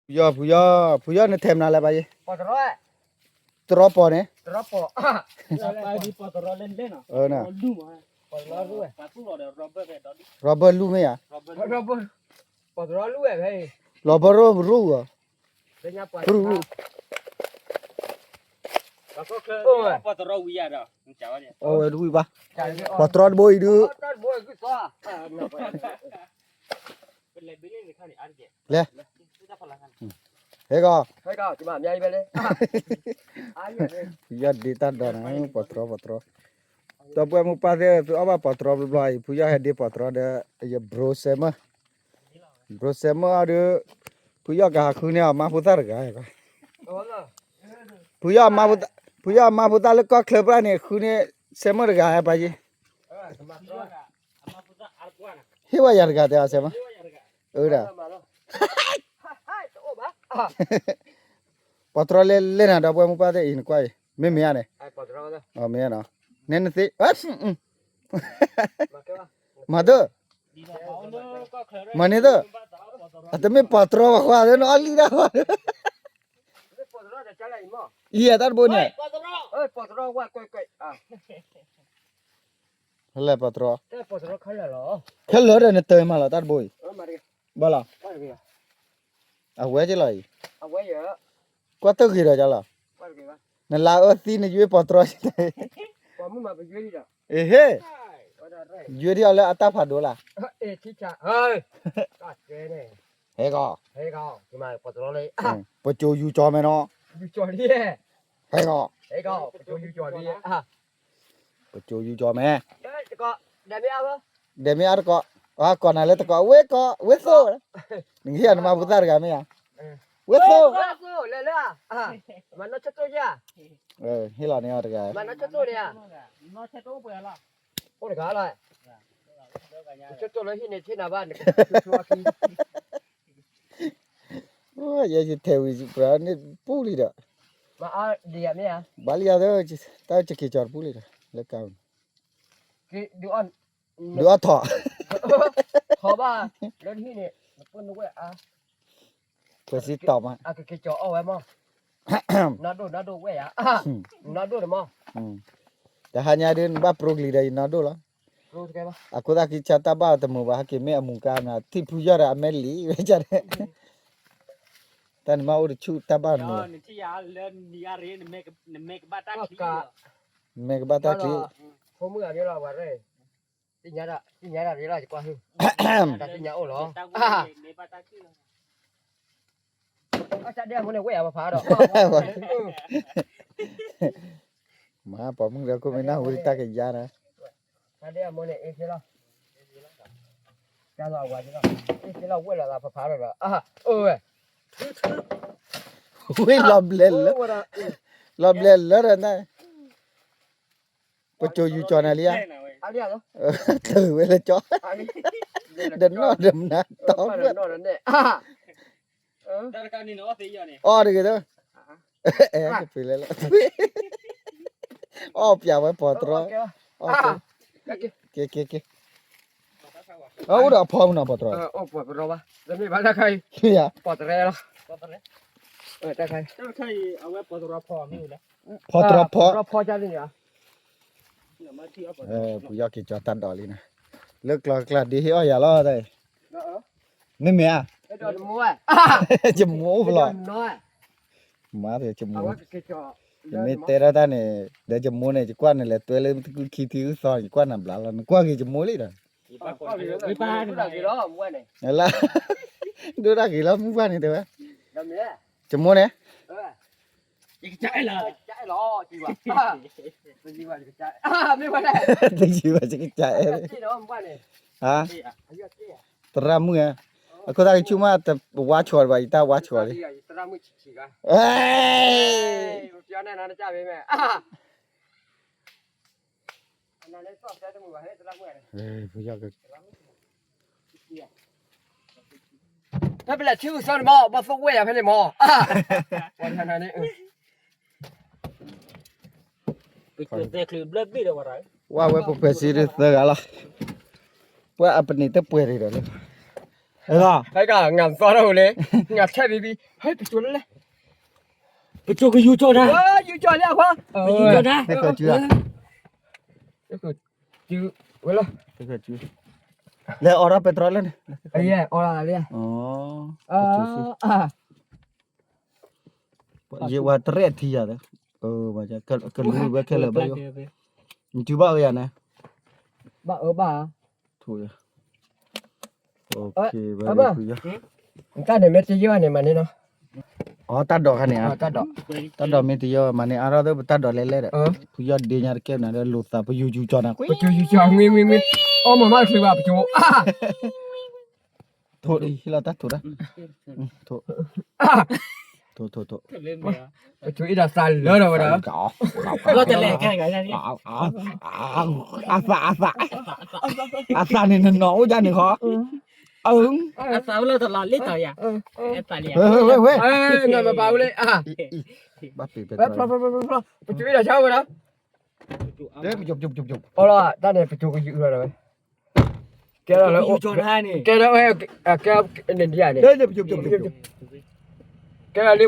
ဖုယီၢ် ဖုယီၢ် ဖုယီၢ် နထဲမနုၤလဲၣ်ဘၣ်ယ့ၣ်, တရီပီၤန့ၣ်, ရီဘၢၣ်လူၢ်မ့ၢ်ဧါ, ရီဘၢၣ်ရိၣ်ရိၣ်ဧါ, အဝဲတဝံၣ်ဘၣ်, ပှၤတရီတဘိအံၤဒုး လဲၤ, ဟဲကီး, ဖုယီၢ်ဒ့တၢ်ဒီးနၤ ပှၤတရီပှၤတရီ, ဒီပုၢ်ဝဲၢ်မိၢ်ပၢ်သ့ၣ် သုအီၣ်ဘၣ်ပှၤတရီဘျီဘျီအံၤ ဖုယီၢ်ဟဲဒ့ပှၤတရီဒီး ယ bro Samuel, bro Samuel အီၤဒုး, ဖုယီၢ်ကဟးဃုန့ၢ်အမါဖိသၣ်တဂၤ, ဖုယီၢ်, ဖုယီၢ်အမါဖိသၣ်လၢကီၢ်ချၢပှၢ်န့ၣ် ဃုန့ၢ် Samuel တဂၤပၢ်ယ့ၣ်, ဟ့ၣ်ဝဲယၤတဂၤတဲအီၤ Samuel, အၢဒၣ် ပှၤတရီလဲၤလဲၤနၤ ဒီပုၢ်ဝဲၢ်မိၢ်ပၢ်သ့ၣ်အံၤ နကွၢ်အံၤ မ့ၢ်မ့ၢ်ဧါန့ၣ်, မ့ၢ်ဧါနီၤ, နဲနသ့, မၤသၢ, မၤန့ၢ်သၢ, အတမ့ၢ်ပှၤတရီဘၣ်ဃီ နအီၣ်လံတၢ်ဘၣ်, အံၤတၢ်တဘိန့ၣ်, ဖဲလဲၣ်ပှၤတရီ, ခဲလၢာ်ဒီးနတၢ်မၤလီၤ တၢ်တဘိအံၤ, ဘၣ်လီၤ, အဝဲက့ၤလီၤအံၤ, ကွၢ်တၢ်ဂ့ၤဒီးကလီၤ, နလါအၢသံနယွ့ပှၤတရီ, အဟ့ၣ်, ယွ့ဒ်အီၤလၢအတၢ်ဖးဒိၣ်လၢ, ဟဲကီး, ပစိၤယူၤကၠီမဲနီၤ, ဟဲကီး, ပစိၤယူၤကၠီမဲ, ဒဲမ့ၢ်အါတကိး, ကိးနၤလၢတကိး ဝ့ၢ်ကိး ဝ့ၢ်သိၣ်, နကဟ့ၣ်အီၤနမါဖိသၣ်တဂၤမ့ၢ်ဧါ, ဝ့ၢ်သိၣ်, ဟ့ၣ်လီၤန့ၢ်အီၤတဂၤ, အိၣ်တဂၤလီၤ, ယထဲဝံၤ ပှၤန့ၣ်ပူလံဒီး, ဘၣ်လံယၤ, တၢ်ကက့ၤကၠီတပူလံဒီး လၢကါ, ဒုးအီၣ်ထီၣ်, ထီၣ်ဘၣ်, လၢနဟံၣ်န့ၣ်, ပစံးတီၢ်မး, အကက့ၤကၠီအီၣ်ဝဲမး, နီၢ်ဒိၣ်နီၢ်ဒိၣ်ဝဲယၤ, နီၢ်ဒိၣ်တမး, တဟါညါဒုး နဘၣ်ပြိကလံၤဒီးယနီၢ်ဒိၣ်လီၤ, အဃိသတးက့ၤဆါတၢ်ဘၣ်တမုာ်ဘၣ် ဟဲက့ၤမ့ၢ်အမူၤကါနၤ ထံၣ်ဖုယီၢ်ဒီးအမဲာ်လံဝဲဒၣ်, တၢ်နမ့ၢ်အိၣ်တဆူၣ်တၢ်ဘၣ်မုာ်, နမ့ၢ်ကဘၣ်တၢ်ချံ, ဖိမုၣ်အမ့ၢ်လီၤဝဲရဲၣ်, သ့ၣ်ညါတၢ်ရ့လီၤ ယကွၢ်ဟု, တၢ်သ့ၣ်ညါအိၣ်လီၤ, တၢ်ဒဲအမိၢ်န့ၣ်ဝဲၢ်အပဖးဒီး, မၤပိာ်မုၣ်ဒီးခိၣ်မ့ၢ်နၢ်ဟူတၢ်ကယါနၤ, တၢ်ဒဲအမိၢ်န့ၣ်အ့ၣ်လီၤ, တၢ်လီၤဝဲလီၤ, အ့ၣ်လီၤဝဲၢ်လီၤသးဖးဖးဒီးဒီး, အိၣ်ဝဲ ဝ့ၢ်လီၤဘျဲးလၢ, လီၤဘျဲးလၢဒီးနၤ, ပစိၤယူၤကၠီနၤလံဧါ, တၢ်ဝဲလၢကၠီ, ဒီးနီၢ်ဒီးမနၤတီဝဲ, အီၣ်တဂ့ၤဒီး, အဲၣ်တပှ့ၤလဲၣ်လီၤ, အီၣ်ပျးဝဲပှၤတရီ, က့ၤက့ၤက့ၤ, အိၣ်ဒီးအဖီမနုၤပှၤတရီ, ဖီတရီဖီ, ပှၤယီၢ်က့ၤကၠီတၢ်ဒိးလံနၤ, လၢကျီကျါဒ်ဟ့ၣ်အီၣ်ယၤလီၤ, မ့မ့ၢ်ဧါ, ယမိၢ်အိၣ်ဖဲလဲၣ်, မၤ, ယမ့ၢ်တဲဒၣ်တၢ်န့ၣ်, ဒီးယမိၢ်န့ၣ် ယကွၢ်နၤလဲၤတွဲလၢမုၢ်တကုၢ်ခံထံၣ်အုၣ်သီန့ၣ် ယကွၢ်နၤဘျါလီၤ, နကွၢ်က့ၤယမိၢ်လံဒီး, လၢ, ဒိၣ်တၢ်ဂ့ၤလီၤမုၢ်ဘၣ်န့ၣ်တဲဝဲ, ယမိၢ်န့ၣ်, တယံာ်ဘၣ်ယကစၢ်အဲၣ်, သရၣ်မုၣ်ဧါ, အခိၣ်သးကဆူၣ်မး တဝါဆီၣ်ဘၣ်ယတၢ်ဝါဆီၣ်လံ, ဖဲပလဲၤထံၣ်အုၣ်သီန့ၣ်မး ဘၣ်သိၣ်ဝဲၢ်ယၤဖဲန့ၣ်မး, ဝဲၢ်ဝဲပှဲၤပှဲၤစ့ဒ်သၢဂၤလီၤ, ပှၤအပနံာ်တပှဲၤဒံးဒီးလၢ, ဟဲက ငါသီထီၣ်ဝဲလဲၣ်, ငါထဲဘံဘံ, ဟဲ ပစိၤလၢလဲၣ်, ပစိၤကယူၤကၠီတၢ်, ယူၤကၠီလၢအခွါ, ယူၤကၠီတၢ်, ဝဲလီၤ, လဲၤအီၣ်ထီၣ်ပဲတြီလၢန့ၣ်, အီၣ်လၢလၢ ယဝဲတရဲၣ်ထံယၤ, ကလူၤဝဲခဲလၢာ်ဘၣ်ယိၣ်, နစုဘၣ်ဝဲယၤန့ၣ်, ဘၣ်အၢဘၣ်, တၢ်န့ၣ်မ့ၢ်တယီၢ်န့ၣ်မၤန့ၢ်နီၤ, အတၢ်ဒိးခါန့ၣ်, တၢ်ဒိးမ့ၢ်တယီၢ်မၤန့ၢ်အါထီၣ်သ့ၣ် ပတၢ်ဒိးလဲၣ်လဲၣ်ဒီး, ဖုယီၢ်ဒ့ညါတကဲနၤဒီး လိာ်သး ပယူၤယူၤကၠီနၤ, ပယူၤယူၤကၠီ မ့ၢ်မ့ၢ်မ့ၢ်, အီၣ်မၤမၤတချုးဘၣ် ပစိၤ ထိးလီၤတၢ်ထိးတၢ်, ထိး, ထိး, ထိး, ပစိၤအ့ၣ်ဒီးသးလၢဒီးဝဲဒီး, အသး အသး, အသးန့ၣ်နနီၤအိၣ်ဒၣ်န့ၣ်ဃီ, အသးဝဲလၢတလီၤလံတီၤယၤ, ဝဲ, ဝဲ, ဝဲ, ပစိၤအ့ၣ်ဒီးဆါဝဲဒီး, အီၣ်လီၤတၢ်န့ၣ် ပစိၤကယူၤလီၤဒီးဝဲ, ကဲလီၤလၢ, ကဲလီၤဝဲ, ကဲ, န့ၣ်ဒ်ယၤန့ၣ်, ကဲလီၤလံ